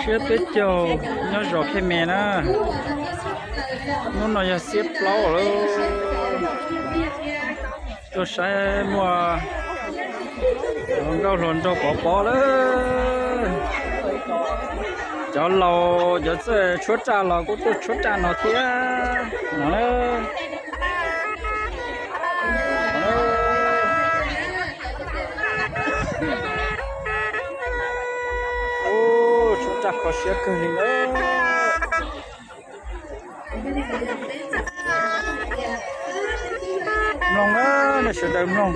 Siab peb caug nyob zos Khej Me na. Hnub no yog xiab plaub lawm. Tuaj saib muaj hluas nkauj hluas nraug pov pob lawm. Cov laus cov txawj tshuab raj los kuj tuaj tshuab raj no thiab no. Ub, tshuab raj kho siab kawg li na. Mloog na, nej sawv daws mloog.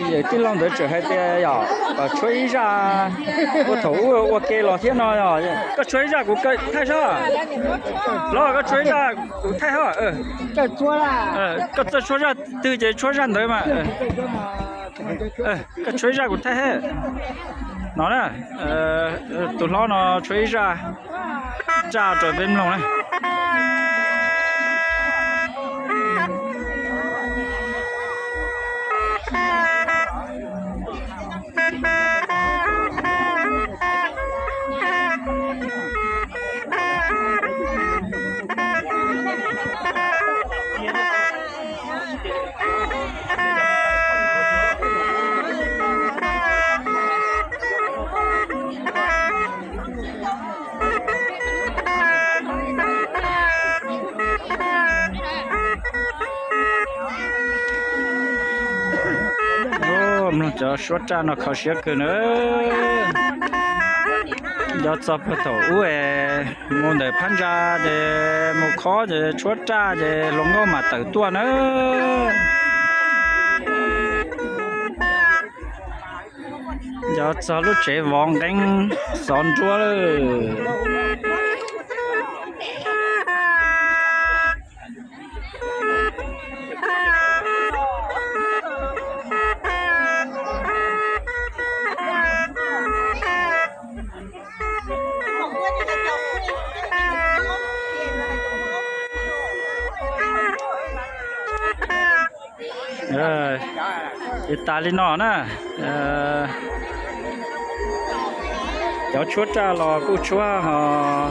Yawm tij laug ntawd tseem hais tias yog kom tshuab ib zaj ua thaum ub ua ke los thiab no. Koj tshuab ib zaj kuv thaij sab. Los koj tshuab ib zaj kuv thaij hab. Koj txawj tshuab zaj twg ces tshuab zaj ntawd mas. Koj tshuab ib zaj kuv thaij hab. No na, tus hlob no tshuab ib zaj raj rau peb mloog na. Mloog cov suab raj no kho siab kawg na. Nco txog puag thaum ub es mus ntawm phab ntsa ces mus khob ces tshuab raj ces hluas nkauj mam tawm tuaj na. Nco txog lub tsev vov nqeeb xov nruab lawm. Ces tas li no na. Cov tshuab raj los kuj tshuab,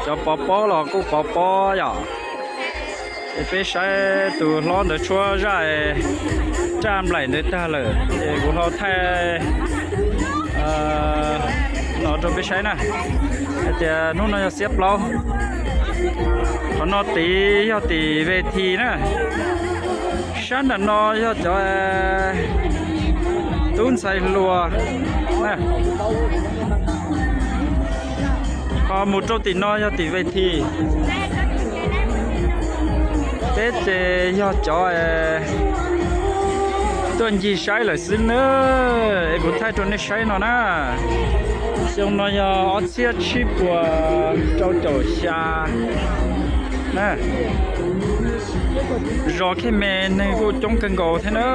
cov pov pob los kuj pov pob yom. Ces peb saib tus hlob ntawd tshuab zaj raj nplaim ntawd tag lawm ces kuv ho thaij no rau peb saib na. Hais tias hnub no yog xiab plaub. Qhov no tid yog tim ve thi na. Sab nram no yog cov tub ntxhais hluas na. Ho mus rau tim no yog tim ve thi. Peb ces yog cov tuaj ncig saib lawm xwb na. Es kuv thaij rau nej saib no na. Xyoo no yog ob txhiab tsib puas rau caum xya na. Zos Khej Me neeg kuj coob kawg nkaus thiab na.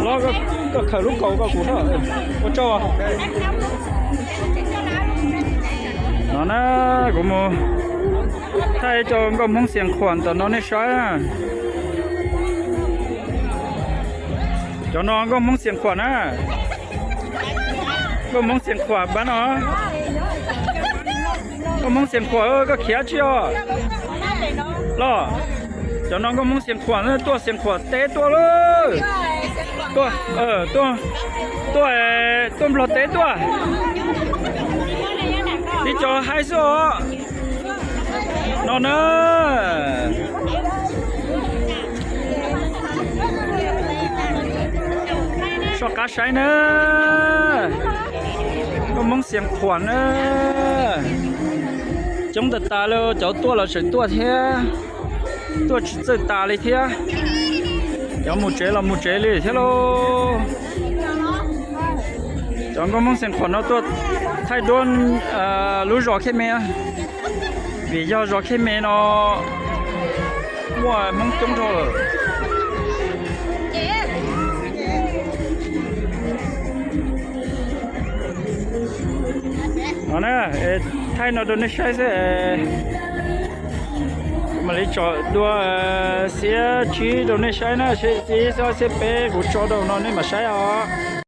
Los koj khawm lub kaus koj kuv na. Ua tsaug. No na, kuv mus thaij cov nkauj Hmoob Xias Khuam tom no nej saib. Cov no nkauj Hmoob Xias Khuam na. Nkauj Hmoob Xias Khuam pab no. Nkauj Hmoob Xias Khuam, koj khiav tsi os? Los, cov no nkauj Hmoob Xias Khuam, tuaj Xias Khuam teb tuaj lauj. Tuaj, tuaj, tuaj Nplog teb tuaj. Ib co haib xwb os. No na. Soj qab saib na. Nkauj Hmoob Xias Khuam na. Coob tas tas li, cov tuaj los tseem tuaj thiab. Tuaj tsis txawj tas li thiab. Cov mus tsev los mus tsev li thiab lauj. Cov nkauj Hmoob Xeev Khuam no tuaj thaij duab lub zos Khej Me, vim yog zos Khej Me no muaj Hmoob coob dhau lawm. No na, thaij no rau nej saib xwb. Mam li tso dua xiab tsib rau nej saib na, xiab ob xiab peb kuv tso rau no nej mam saib os.